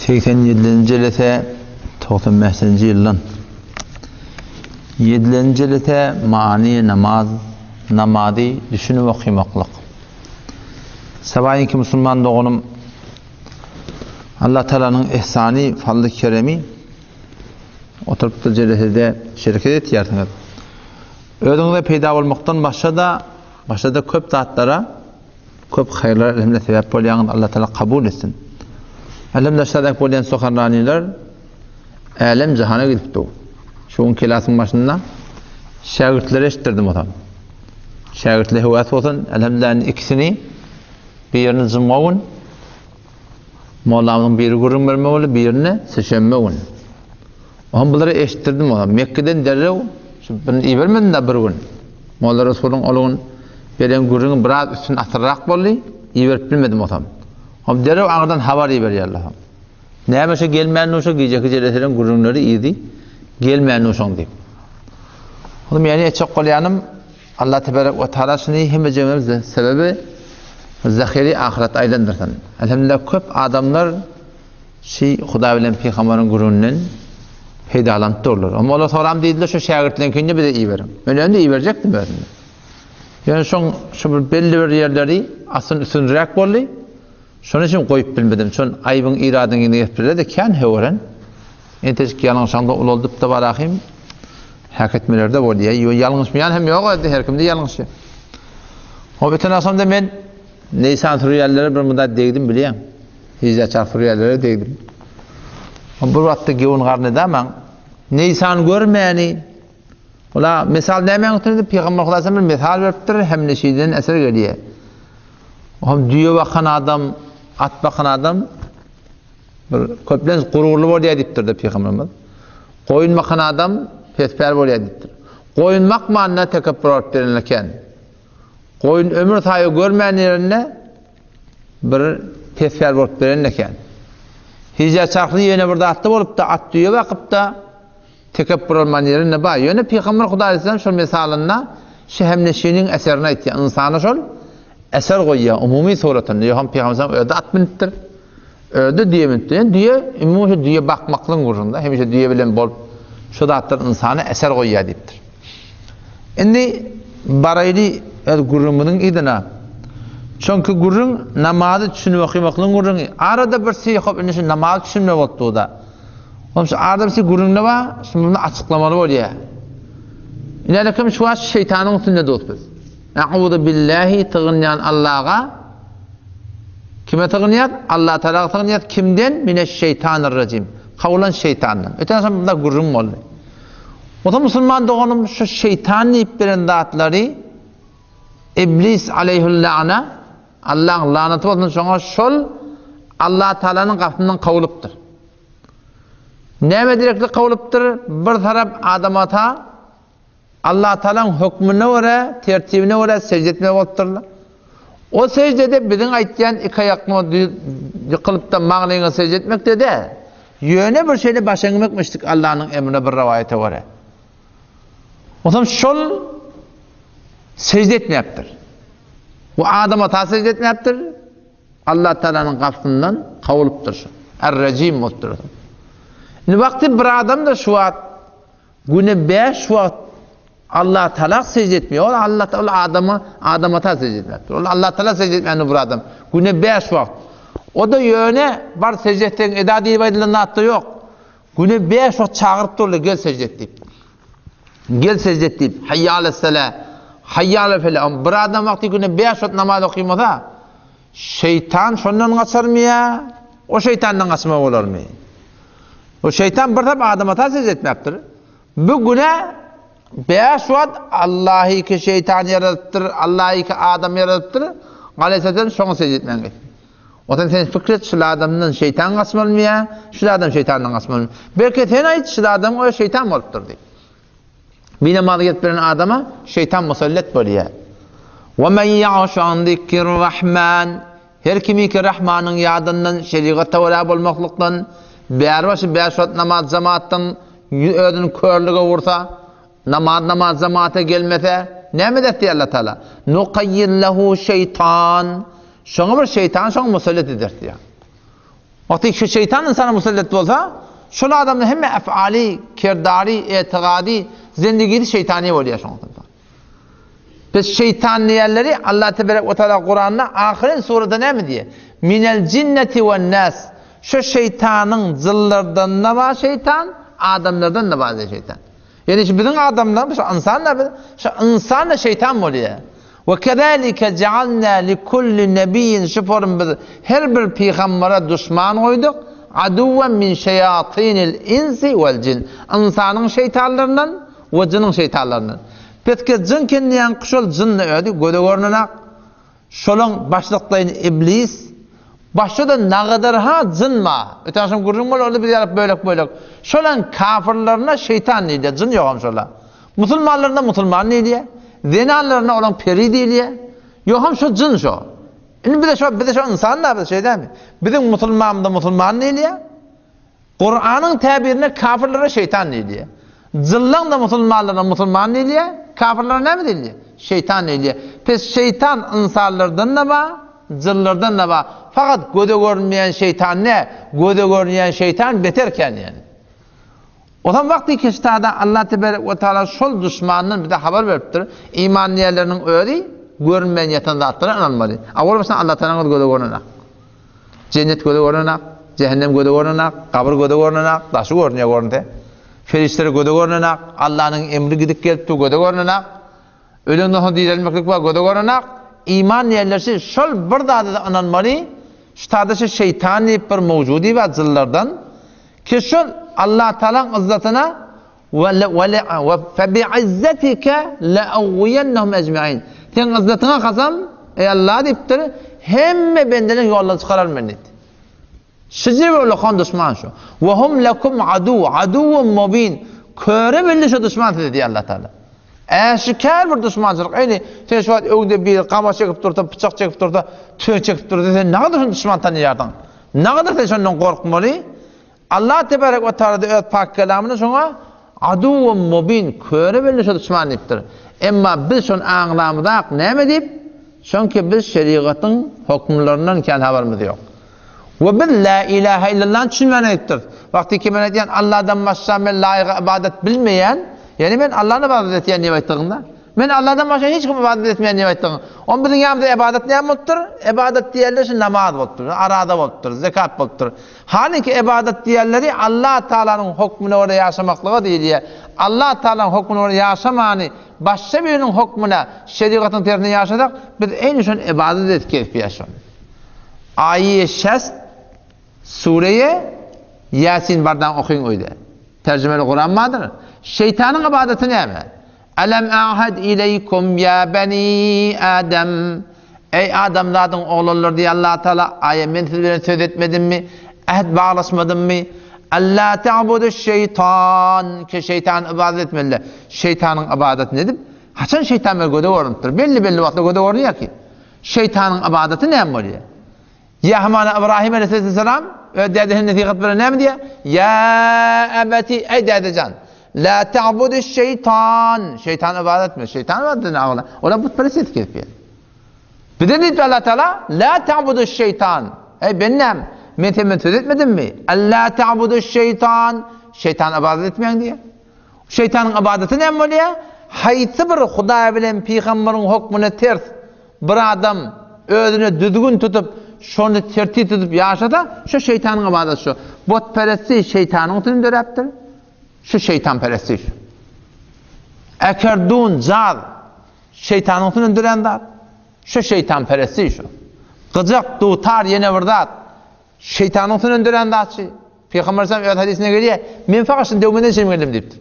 87-nji jelese 95-nji ýyldan. Ýedilenji jelese many namaz, namazy düşünip okymaklyk. Sabaýynky musulman doganym Allah Taalanyň ihsany, fazly keremi oturypdyr jelesede şereket etýärsiňiz. Özüňize peýda bolmakdan başga-da, başga-da köp zatlara Köp haýyrlara elhamdülillah sebäp bolýaňyz Allah Taala kabul etsin. Elhamdülillah şadak bolýan sohanraniler älem jahana gidip dur. Şu gün kelasyň başynda şägirtlere eşitdirdim otam. Şägirtler höwes bolsun, elhamdülillah indi ikisini birini jumga gün Mollamyň biri gürrüň berme boldy, birini seşenbe gün. Oňa bulary eşitdirdim oňa. Mekgeden derrew şu birini ibermedim-de bir gün. Molla Resulyň ol gün beren gürrüňi biraz üstüni asyrrak boldy, iberip bilmedim otam. Oňa derrew aňyrdan habar iberýärler. Näme şo gelmän şu gijeki jeleseleň gürrüňleri yzy gelmän şoň diýip. Onuň ýany etjek bolýanym Allah tebarek we taala şuny hemmejigimiz sebebi zahiri ahyret aýlandyrsyn. Elhamdülillah köp adamlar Şi Hudaý bilen pygamberiň gürrüňinden peýdalanyp durlar. Amma olar soram diýdiler, şu şägirtleriňkini bize iberiň. Men önde iberjekdim özümi. Ýöne şoň şu bir belli bir ýerleri asyn üstünräk boldy. Şonuň üçin goýup bilmedim. Şon aýbyň iradyň ýene gepirler-de kän höweren. Entejik ýalňyşaňda ulaldyp-da barahym häk etmeler-de bolýar. Ýo ýalňyşmaýan hem ýok edi, her kimde ýalňyşýar. Hop öten agşamda men Neýsan sürýänlere bir munda degdim bilýäň. Hijaçar sürýänlere degdim. Bir wagtda gewün garny da maň. Neýsan görmäni. Ola mesal nämäň üstünde Pygamber Hudaý bir mesal beripdir, hem neşiden eser gelýär. Hem düýe bakan adam, at bakan adam bir köplenç gururly bolýar diýipdir de Pygamberimiz. Goýun bakan adam pespäl bolýar diýipdir. Goýun bakmanda tekepbür bolup beren eken. Goýun ömür saýy görmän ýerinde bir pesgär bolup beren eken. Hijä çarhly ýöne bir zatda bolupda, at düýe bakypda, tekepbür bolman ýerinde bar. Ýöne Pygamber Hudaý aleyhisselam şol mesalynda şehemneşiniň eserini aýtýar. Ynsana şol eser goýýar umumy suratynda. Ýogsam Pygamber özi at münüpdir. Özi düýe münüpdir. Ýöne düýe umumy şu düýe bakmaklygyň gürrüňi-de. Hemişe düýe bilen bolup şu zatlar ynsana eser goýýar diýipdir. Indi baraýly öz gürrüňimiziň yzyna. Çünki gürrüň namazy düşünip okymaklygyň gürrüňi. Arada bir şey hop indi şu namazy düşünme bolupdy-da. Onuň şu arada bir şey gürrüňde bar, şuny açyklamaly bolýar. Indi kim şu wagt şeýtanyň üstünde dost biz. A'uzu billahi sygynýan Allaha Kime sygynýar? Allah Taala sygynýar. Kimden? Mineşşeýtanir-rejim. Kowlan şeýtandan. Öten agşam bunda gürrüň boldy. Bolsa musulman doganym şu şeýtan diýip beren zatlary Iblis aleýhül la'na Allaň lanaty bolsun şoňa şol Allah Taalanyň gapysyndan kowulypdyr. Näme direkli kowulypdyr? Bir tarap Adam ata Allah Taalaň hökmüne görä, tertibine görä sežde etmeli bolupdyrlar. O seždede biziň aýtýan iki aýakňa ýykylyp-da maňlaýyňa sežde etmek-de däl. Ýöne bir şeýle baş eňmekmişdik Allanyň emrine bir rowaýata görä. Onsoň şol sežde etmäpdir. Bu Adam ata sežde etmäpdir. Allah Taalanyň gapysyndan kowulypdyr şu. Er-Rejim bolupdyr. Indi wagty bir adam-da şu wagt Güne bäş wagt Allah Taala secde etmeýär. Ol Allah Taala adama, Adam ata secde etmekdir. Ol Allah Taala secde etmän bir adam. Güne bäş wagt. O da ýöne bar secde etseň eda diýip aýdylan zatda ýok. Güne bäş wagt çagyryp durlar gel secde et diýip. Gel secde et diýip. Hayya alessala. Hayya alel fela. Bir adam wagty güne bäş wagt namaz okymasa, şeýtan şondan gaçarmy ýa o şeýtandan gaçmak bolarmy? Bu şeýtan bir tap Adam ata secde etmäpdir. Bu güne bäş wagt Allahy ki şeýtan ýaradypdyr, Allahy ki adam ýaradypdyr. Aleyhisselam şoňa secde etmän geçdi. Otan sen pikir et, şul adamdan şeýtan gaçmalymy ýa şul adam şeýtandan gaçmalymy? Belki sen aýt, şul adam o şeýtan bolupdyr diýip. Bir namaz gelip beren adama şeýtan musallat bolýar. Wa men ya'şu an zikrir rahman Her kimiki Rahmanyň ýadyndan, şerigata görä bolmaklykdan, bäri-başy bäş wagt namaz jemaatdan özüni körlüge ursa, namaz namaz jemaata gelmese, näme eder diýýär Allah Taala? Nuqayyid lehu şeýtan. Şoňa bir şeýtan şoňa musallat eder diýýär. Wagty şu şeýtan ynsana musallat bolsa, şol adamda hemme efali, kerdary, etigady, zendigisi şeýtany bolýar şoň. Biz şeýtan diýenleri Allah teberek we taala Kuranda ahyryn surada näme diýýär? Minel jinneti wen nas. Şu şeýtanyň jynlardan-da bar şeýtan, adamlardan-da bar diýýär şeýtan. Ýani şu biziň adamlarymyz şu ynsan-da biz, şu ynsan-da şeýtan bolýar. We kezalike jealna li kulli nebiyyin şu form biz her bir pygambere duşman goýduk, aduwwen min şeýatinil insi wel jin. Ynsanyň şeýtanlaryndan we jynyň şeýtanlaryndan. Peske jyn kendiýän şol jyn-da özi göze görnenak. Şolaň başlyklaýyn iblis, başda-da nagadarha jyn bar. Öten agşam gürrüň boldy, onda biz ýalyk bölek-bölek. Şolaň kafyrlaryna şeýtan diýilýär, jyn ýogam şola. Musulmanlaryna musulman diýilýär. Zenanlaryna olaň peri diýilýär. Ýogam şo jyn şo. Indi bize şo, bize şo ynsan da biz şeý dälmi? Biziň musulmanymyza musulman diýilýär. Kuranyň täbirinde kafirlere şeýtan diýilýär. Jynlaň-da musulmanlaryna musulman diýilýär, kafirlere näme diýilýär? Şeýtan diýilýär. Pes şeýtan ynsanlardan-da bar, jynlardan-da bar. Fakat göze görünmeýän şeýtan däl, göze görünýän şeýtan beter kän ýaly. Ozan wagty keştada Allah teberek we taala şol duşmandan bize habar beripdir. Iman diýenleriniň özi görünmeýän ýatan zatlara ynanmaly. Awal başdan Allah taalaň göze görünen. Jennet göze görnenak, jähennem göze görnenak, gabyr göze görnenak, daşy görünýär görünse. Perişdeler göze görnenak, Allanyň emri gidip gelip dur göze görnenak. Ölenden soň direlmeklik bar göze görnenak. Iman diýenler şol bir zada-da ynanmaly. Şu tada şu şeýtan diýip bir mowjudy bar jynlardan. Ki şol Allah Tagalaň yzzatyna We febi'izzetike le'ugwiyennehum ecmaîn. Seň yzzatyňa kasam, eý Allah diýipdir, hemme bendeleň ýoldan çykararyn men diýipdir. Şeýle bir ullakan duşman şu. We hum lekum adu, aduwwun mubin. Köre belli şu duşman size diýýär Allah Taala. Äşikär bir duşmançylyk. Eýni sen şu wagt öňde biri gama çekip dursa, pyçak çekip dursa, tüfek çekip dursa, sen nägadar şony duşman tanýarsyň? Nägadar sen şondan gorkmaly? Allah tebarek we taala-da öz pak kelamynda şoňa Aduwwun mubin, köre belli şo duşman diýipdir. Emma biz şony aňlamyzak, näme diýip? Çünki biz şerigatyň hökümlerinden kän habarymyz ýok. We biz La ilahe illallany düşünmän aýdypdyrys. Wagty ki men aýdýan Allahdan başga men laýyga ybadat bilmeýän, ýagny men Allahny ybadat etýän diýip aýtdygyňda, Men Allahdan başga hiç kime ybadat etmeýän diýip aýtdygyň. Onda biziň ýanymyzda ybadat näme bolupdyr? Ybadat diýenler şu namaz bolupdyr, araza bolupdyr, zekat bolupdyr. Halyňki ybadat diýenleri Allah Tagalanyň hokmuna görä ýaşamaklyga diýilýär. Allah Tagalanyň hokmuna görä ýaşamany başga biriniň hokmuna, şerigatyň tersine ýaşasak, biz eýni şony ybadat edip gezipýäs şony. Aýy şest sureýe Ýasin bardan okyň öýde. Terjimeli Kuran bardyr. Şeýtanyň ybadaty näme? Elem a'had ileýkum ýa beni Adem Eý adamzadyň oglanlary diýýär Allah Taala, aýa men siz bilen söz etmedimmi, äht baglaşmadymmy? Alla ta'buduş şeýtan, ki şeýtana ybadat etmeliler. Şeýtanyň ybadatyny edip, haçan şeýtan bir göze görünipdir? Belli-belli wagtda göze görünýär ki. Şeýtanyň ybadaty näme bolýar? Ýa hamana Ybrahym aleýhissalam öz dädesine nesihat bilen näme diýýär? Ýa ebeti, eý dädejan, la ta'budiş şeýtan, şeýtana ybadat etme, şeýtan ybadat eden agla, olar butperest edip gezipýär. Bize diýipdir Allah Taala, la ta'budiş şeýtan, eý bendäm, men senden söz etmedimmi? Alla ta'budiş şeýtan, şeýtana ybadat etmäň diýýär. Şeýtanyň ybadaty näme bolýar? Haýsy bir Hudaý bilen pygamberiň hokmuna ters bir adam özüne düzgün tutup, şony tertip tutup ýaşasa, şu şeýtanyň ybadaty şu. Butperestlik şeýtanyň üçin döräpdir. Şu şeýtanperestlik şu. Ekerdun, jaz şeýtanyň üçin dörän zat. Şu şeýtanperestlik şu. Gyjak, dutar ýene bir zat. Şeýtanyň üstünden dörän zatçy. Pygamber sallam öz hadysynda gelýär, Men fakat şuny döwmeden çenim geldim diýipdir.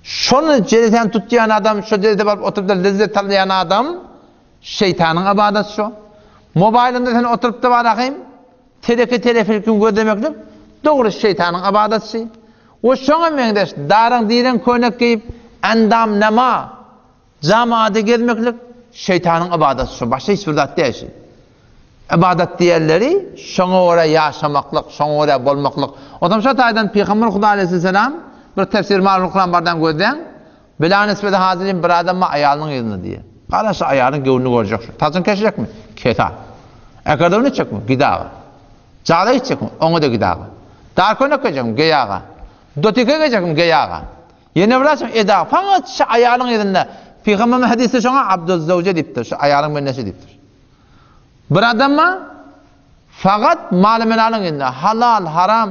Şony jelesäni tutýan adam, şo jelese baryp oturyp-da lezzet alýan adam şeýtanyň ybadaty şo. Mobaýlynda sen oturyp-da barahym, teleke telefilkim gözlemeklik dogry şeýtanyň ybadaty. We şoňa meňzeş daryň direň köýnek geýip, endam nama, Jamaada gezmeklik şeýtanyň ybadaty şu, başga hiç bir zat däl şu. Ybadat diýenleri şoňa görä ýaşamaklyk, şoňa görä bolmaklyk. Onsoň şo taýdan Pygamber Huda aleýhisselam bir tefsir Marul Kuran bardan gözläň. Bila nisbeti hazirin bir adam bar aýalynyň yzynda diýýär. Gara şu aýalyň göwnüni görjek şu. Saçyny kesjekmi? Kes-a. Ekerdew etjekmi? Gid aga. Jaza gitjekmi? Oňa-da git aga. Darkönek gejekmi? Geý aga. Dotike gejekmi? Geý aga. Ýene bir açyk eda. Fakat şu aýalyň yzynda. Pygamberimiz hadysda şoňa Abduz-Zawje diýipdir. Şu aýalyň bendesi diýipdir. Bir adama fakat maly-melalyň yzynda halal, haram,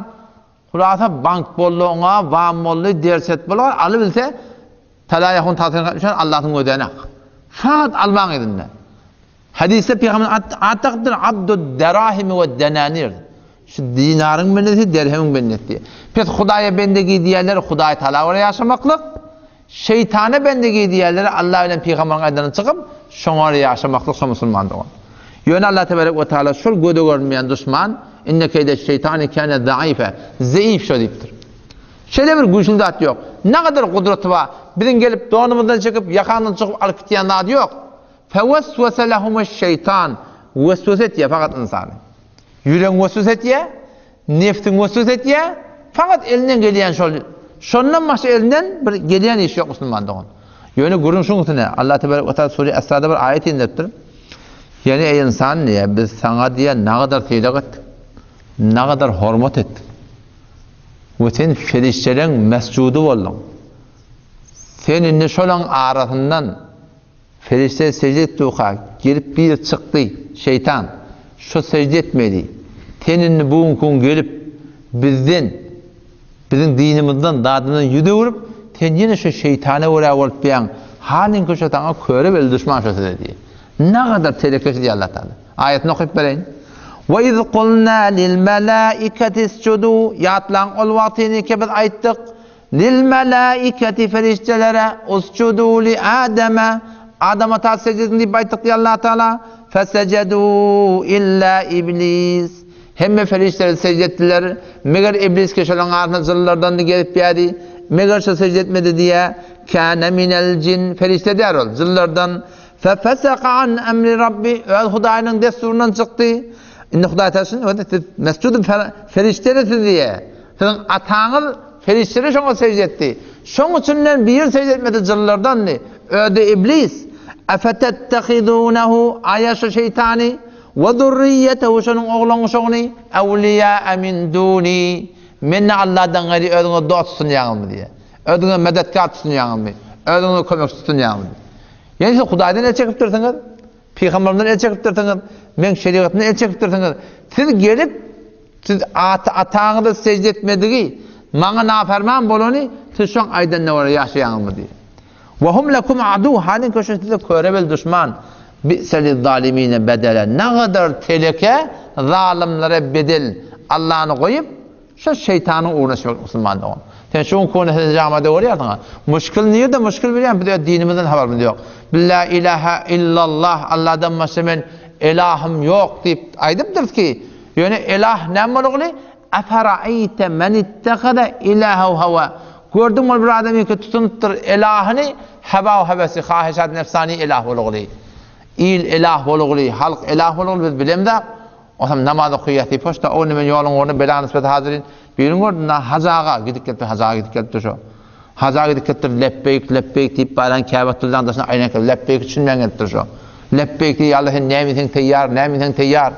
hulasa bank boldy oňa, wam boldy, derset boldy, alybilse talaýahun tagsyryny gatnaşan Allahyň gözänak. Fakat almaň yzynda. Hadysda Pygamber at dakypdyr, Abdud derahimi we denanir. Şu dinaryň bendesi, derhemiň bendesi. Pes Hudaýa bendegi diýenler Hudaý Taala görä ýaşamaklyk, şeýtana bendegi diýenler Allah bilen Pygamberiň aýdanyny çykyp, şoňa görä ýaşamaklyk şo musulman dogan. Ýöne Allah tebarek we taala şol göze görünmeýän duşman inne keýde şeýtani kâne zaife, zeif şo diýipdir. Şeýle bir güýçli zat ýok. Nägadar gudraty bar, biziň gelip donumyzdan çekip, ýakamyzdan çykyp alyp gitýän zady ýok. Feweswese lehumeş-şeýtan, weswese etýär fakat ynsany. Ýüregiň weswese etýär, nefsiň weswese etýär, fakat elinden gelýän şol. Şondan başga elinden bir gelýän iş ýok musulman dogan. Ýöne gürrüň şuň üstüne, Allah tebarek we taala sure Esrada bir aýat inderipdir. Ýani eý ynsan diýýär, biz saňa diýýär nagadar sylag etdik, nagadar hormat etdik. We sen perişdeleň mesjudy bolduň. Sen indi şolaň arasyndan Perişde sežde etdiuka, gelip biri çykdy, şeýtan, Şo sežde etmedi. Sen indi bu günki gün gelip, bizden, biziň dinimizden, zadymyzdan ýüz öwrüp, sen ýene şo şeýtana görä bolup ýaň, halyňky şo saňa köre belli duşman şo size diýýär. Nagadar telekeçi diýýär Allah Taala. Aýatyny okyp bereýin. Ve iz kulna lil melaiketi isjudu ýatlaň ol wagtyny ki biz aýtdyk, Lil-melaiketi perişdelere, usjudû li Ademe, Adam ata sežde ediň diýip aýtdyk diýýär Allah Taala. Fesejedû illa iblis. Hemme perişdeler sežde etdiler. Meger iblis ki şolaryň arasynda jynlardandy gezip ýärdi. Meger şo sežde etmedi diýýär. Kâne minel jin, perişde däl ol, jynlardan. Fefeseka an emri Rabbi, öz Hudaýynyň dessuryndan çykdy. Indi Hudaý Taala şuny siz mesjud perişdeler siz diýýär. Siziň ataňyz perişdeler şoňa sežde etdi. Şoň içinden biri sežde etmedi jynlardandy. Özi iblis. Efetettehizunehu aýa şu şeýtany we zurriýetehu şonuň oglan-uşagyny ewliýa min duni menden Allahdan gaýry özüňe dost tutunýaňyzmy diýýär. Özüňe medetkär tutunýaňyzmy? Özüňe kömekçi tutunýaňyzmy? Ýöne siz Hudaýdan el çekipdirsiňiz. Pygamberimden el çekipdirsiňiz. Meň şerigatymdan el çekipdirsiňiz. Siz gelip Siz ata ataňyza sežde etmedigi, maňa naperman bolany siz şoň aýdanyna görä ýaşaýaňyzmy diýdi. Ve hum lekum adu halyň köşe size körebel duşman. Bi'se lizzalimine bedele nagadar teleke zalymlara bedel Allany goýup şo şeýtanyň ugruna çykyp musulman dogan. Sen şu günki güne sen jamada görýärsiň. Muşkil nirde muşkil bilýän biz öz dinimizden habarymyz ýok. Biz la ilaha illallah Alladan başga men elahym ýok diýip aýdypdyrys ki Ýöne elah näme bolugly? Eferaeýte men ittehaze ilahehu hawa. Gördüňmi ol bir adamyňky tutunypdyr elahyny hewa hewesi, haheşat nefsani elah bolugly. Il elah bolugly, halk elah bolugly biz bilemzak. Osam namaz okaýas diýip hoşda o men ýoluň ugrunda bela nisbeti hazyrin. Birini gördüm da Hajy aga gidip gelipdir, Hajy aga gidip gelipdir şo. Hajy aga gidip gelipdir, lepbeýk, lepbeýk diýip barýan Käbetullaň daşyna aýlanyp gelip, lepbeýki düşünmän gelipdir şo. Lepbeýk diýip, Alla sen näme diýseň teýýar, näme diýseň teýýar.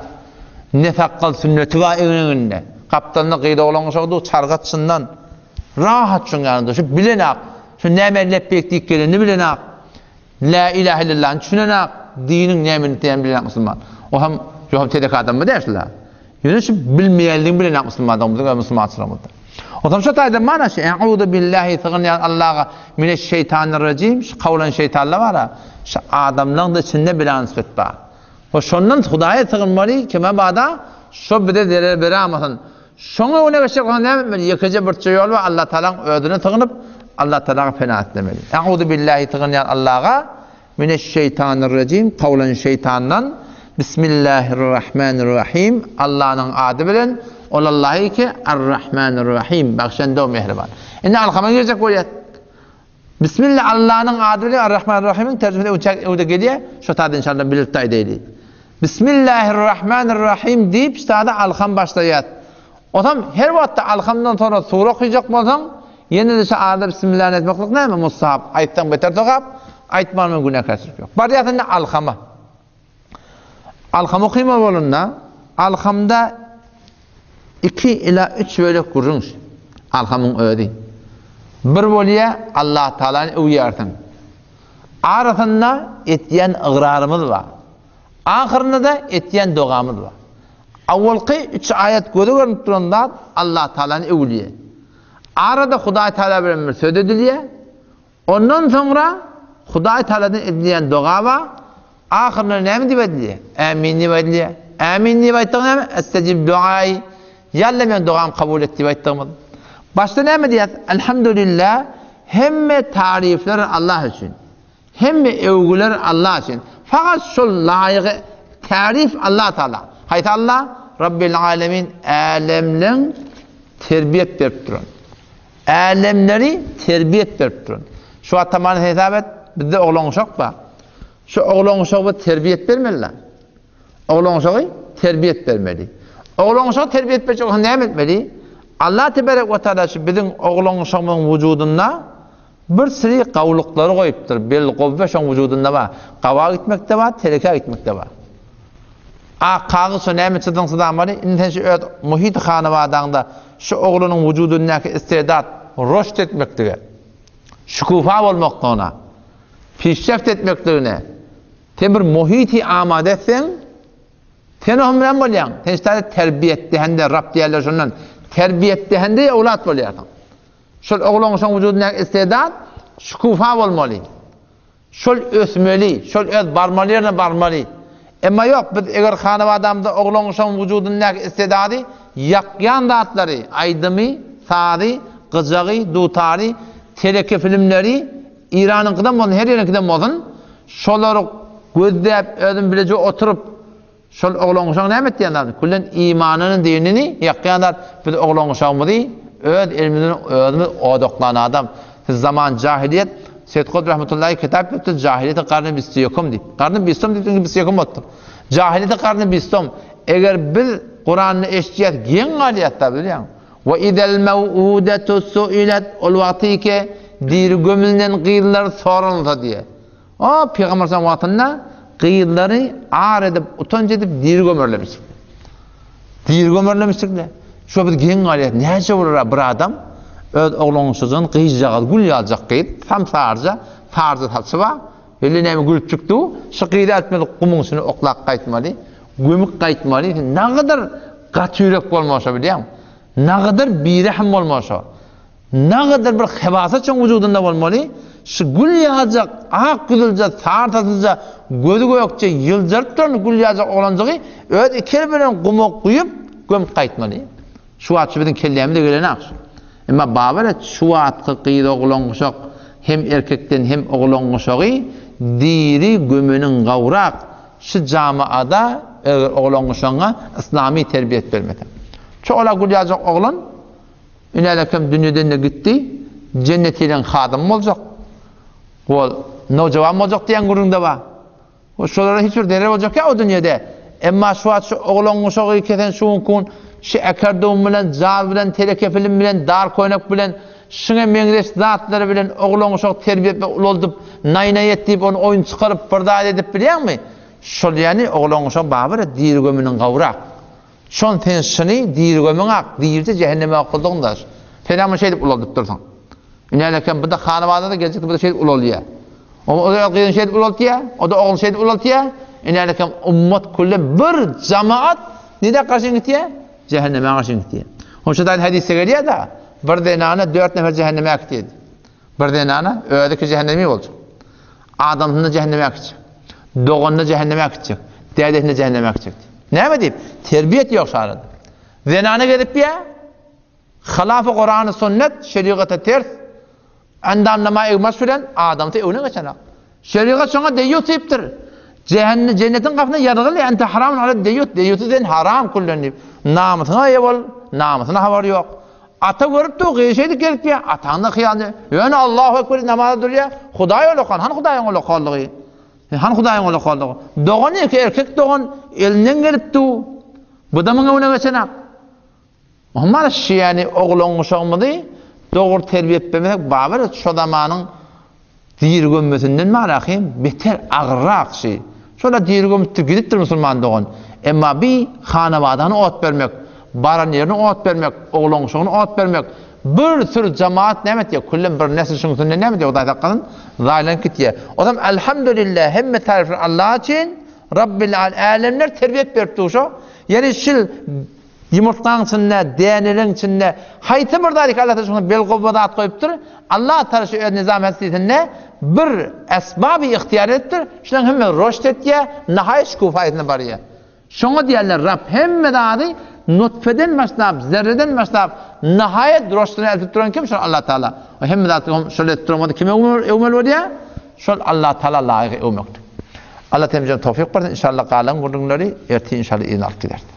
Ne sakgal sünneti bar egin-egninde. Gapdalynda gyz oglan guşagy dur, çargat çyndan. Rahat şuň ýanynda. Şu bilenak. Şu näme lepbeýk diýip gelenini bilenak. Lä ilahe illallany düşünenak. Diniň näme diýenini bilenak musulman. O hem ýok hem telek adammy däl şular. Ýöne şu bilmeýänligini bilenak musulmandygyny biziň öz musulmançylygymyzda. O zaman şu taýda mana şu E'uzu billahi sygynýan Allaha mineşşeýtanirrejim şu kawlan şeýtanlar bar-a. Şu adamlaryň da içinde bila nisbet bar. We şondan Hudaýa sygynmaly, kime bada, şo bize zerer berämasyn. Şoňa öňe geçjek bolsaň näme etmeli? Ýekeje birçe ýol bar, Allah Tagalaň özüne sygynyp, Allah Tagalaga pena islemeli. E'uzu billahi sygynýan Allaha, mineşşeýtanirrejim, kowlan şeýtandan, Bismillahirrahmanirrahim, Allanyň ady bilen, ol Allahy ki, Ar-Rahmanirrahim, bagşendow mähriban. Indi alkama girjek bolýas. Bismillah Allanyň ady bilen Ar-Rahman-Ar-Rahimiň terjimesi öňçäk öňde gelýär, şo taýda inşallah bilirtde aýdaýly. Bismillahir-Rahmanir-Rahim diýip şu taýda alham başlaýas. Osam her wagtda alhamdan soňra sure okyjak bolsaň, ýene-de şu arada bismillahny aýtmaklyk näme? Mustahap. Aýtsaň beter sogap, aýtman günäkärçilik ýok. Barýas indi alhama. Alham okymaly bolanda, alhamda. Iki ila üç bölek gürrüň şu. Alhamyň özi. Bir bolýa Allah Taalany öwýärsiň. Arasynda etýän ygrarymyz bar. Ahyrynda-da etýän dogamyz bar. Awalky üç aýat göze görnüp duran zat Allah Taalany öwülýär. Arada Hudaý Taala bilen bir söz edilýär. Ondan soňra Hudaý Taaladan edilýän doga bar. Ahyrynda näme diýip aýdylýar? Ämin diýip aýdylýar. Ämin diýip aýtdygy näme? Estejib duai. Ýa Alla meň dogamy kabul et diýip aýtdygymyz. Başda näme diýýäs? Elhamdülillah, hemme taryflar Allah üçin. Hemme öwgüler Allah üçin. Fakat şol laýygy taryf Allah Taala. Haýsy Allah? Rabbil alemin, älemleň terbiýet berip duran. Älemleri terbiýet berip duran. Şu wagt tamany hesap et, bizde oglan-uşak bar. Şu oglan-uşagy biz terbiýet bermeli-la. Oglan-uşagy terbiýet bermeli. Oglan-uşagy terbiýet berjek bolsaň näme etmeli? Allah tebarek we taala şu biziň oglan-uşagymyzyň wujudynda bir süri gawulyklary goýupdyr. Bel gowwe şoň wujudynda bar. Gawa gitmek-de bar, telekä gitmek-de bar. Ak kagyz şo näme çyzyň syzamaly, indi sen şu öz muhit hanabadaňda şu oglanyň wujudyndaky istedat roşt etmeklige, şükufa bolmaklygyna, pişreft etmekligine sen bir muhiti amada etseň, sen ohm bilen bolýaň. Sen şu taýda terbiýetdehende, Rab diýerler şondan, terbiýetdehende owlat bolýarsyň. Şol oglan şoň wujudyndaky istedat şükufa bolmaly. Şol ösmeli, şol öz barmaly ýerine barmaly. Emma ýok, biz eger hanabadamyzda oglan-uşagyň wujudyndaky istedady ýakýan zatlary, aýdymy, sazy, gyjagy, dutary, teleke filmleri, Iranyňkydam bolsun, her ýeriňkidem bolsun, şolary gözläp, özüm bileje oturyp, Şol oglan-uşagy näme etýän zat? Küllen imanyny, dinini ýakýan zat. Biz oglan-uşagymyzy öz elimiz bilen özümiz odaklan adam. Siz zaman jahiliýet, Seýit Kutb rahmetullahi kitap ýazdy, Jahiliýeti garny bisti ýekum diýip. Garny bistom diýip, çünki bisti ýekum bolupdyr. Jahiliýeti garny bistom. Eger biz Kurany eşitýäs, geň galýas-da bilýäňmi? We izel mew'udetu suilet, ol wagty ki diri gömülnen gyzlar soralynsa diýe. O pygamber sallam wagtynda gyzlary ar edip, utanç edip diri gömerlemişdik. Diri gömerlemişdik de. Şo biz geň galýar. Näçe bolar bir adam öz oglanşyjyny gyzjagaz gül ýaljak gyz, tam sarja, sarja saçy bar. Öyle näme gülüp çykdy. Şu gyzy atmaly gumuň içine oklap gaýtmaly, gömüp gaýtmaly. Nagadar gaty ýürek bolmaly şo bilýäňmi? Nagadar birehim bolmaly şo. Nagadar bir hebasat şoň wujudynda bolmaly, şu gül ýaljak, ak ýüzülje, sary saçlyja, gözi gökje, ýyljaryp duran gül ýaljak oglanjygy öz iki eli bilen guma guýup, gömüp gaýtmaly. Şu wagt şu biziň kellämize gelenok şu. Emma babar et, şu wagtky gyz-oglan-guşak hem erkekden hem oglan-guşagy diri gömeniň gawrak şu jamaada eger oglan-guşagyňa yslamy terbiýet bermeseň. Çola gül ýaljak oglan Ünälekem dünýeden-de gitdi, jennet ýeleň hadymy boljak, ol nowjawan boljak diýen gürrüň-de bar. O şolara hiç bir zerer boljak ýa o dünýede. Emma şu wagt şu oglan-uşagy kesen şu günki gün şu äkerdum bilen, jaz bilen, teleke film bilen, dar köýnek bilen, şuňa meňzeş zatlary bilen oglan-uşagy terbiýe etmek, ulaldyp, naý-naý et diýip ony oýun çykaryp bir zat edip bilýäňmi? Şol ýany oglan-uşak babyr diri gömüniň gawrak. Şon sen şyny diri gömüň ak, dirije jähenneme okladygyň daş. Sen hem şeýdip ulaldyp dursuň. Ünälekem bu-da hanabada-da geljekde bu-da şeýdip ulalýar. O öz gyzyny şeýdip ulaltýar, o-da ogluny şeýdip ulaltýar. Ünälekem ummat küllen bir jamaat nirä garşy gitýär? Jähenneme garşy gitýär. Hoşa daýy hadysda gelýär-de, bir zenana dört nefer jähenneme äkitýär. Bir zenana özi ki jähennemi boljak. Adamsyny jähenneme äkitjek. Doganyny jähenneme äkitjek. Dädesini jähenneme äkitjek. Näme diýip? Terbiýet ýok şarada. Zenana gezip ýa halafy Kurany sünnet, şerigata ters endamnama egmaş bilen adamsy öwne geçenak. Şerigat şoňa deýýus diýipdir. Jähennem jennetiň gapysyna ýazgyly ente haramun ala deýýus, deýýusy sen haram küllen diýip. Namysyňa eýe bol, namysyna habary ýok. Ata görüp dur, gyz şeýdip gelip ýa, ataňda hyýaly. Ýöne Allahu ekber diýip namaza durýar. Hudaý olakan, han Hudaýyň olakanlygy? Han Hudaýyň olakanlygy? Dogan ýeke erkek dogan elinden gelip dur. Bu-da muň öňüne geçenak. Muhammet şiýäni oglan-uşagymyzy dogry terbiýe etmesek babyr şo zamanyň diri gömmesinden barahym beter agyrrak şi. Şola diri gömüpdir gidipdir musulman dogan. Emma bi hanabadany ot bermek. Baran ýerine ot bermek, oglanşygyna ot bermek. Bir sürü jemaat näme etýär? Küllem bir nesl şuň üstünde näme diýýär? Hudaý saklasyn, zaýalanyp gitýär. Ozam Elhamdülillah hemme taryflar Allah üçin Rabbil älemler terbiýet berip dur şo. Ýani şil ýumurtgaň içinde, däneleň içinde haýsy bir zat Allah şuňa belgowwa zat goýupdyr. Allah Taala şu öz nizam hesisinde bir esbaby ygtyýar edipdir. Şulaň hemme roşt etýär, nahaýat şkufaýasyna barýar. Şoňa diýerler, Rab hemme zady nutfeden başlap, zerreden başlap, nahaýat roşduna eltip duran kim? Şol Allah Taala. O hemme zady şol edip duran bolsa kime öwmeli bolýar? Şol Allah Taala laýyk öwmekdir. Allah temizden towfyk bersin. Inşallah galan gürrüňleri ertir inşallah yzyna alyp gideris.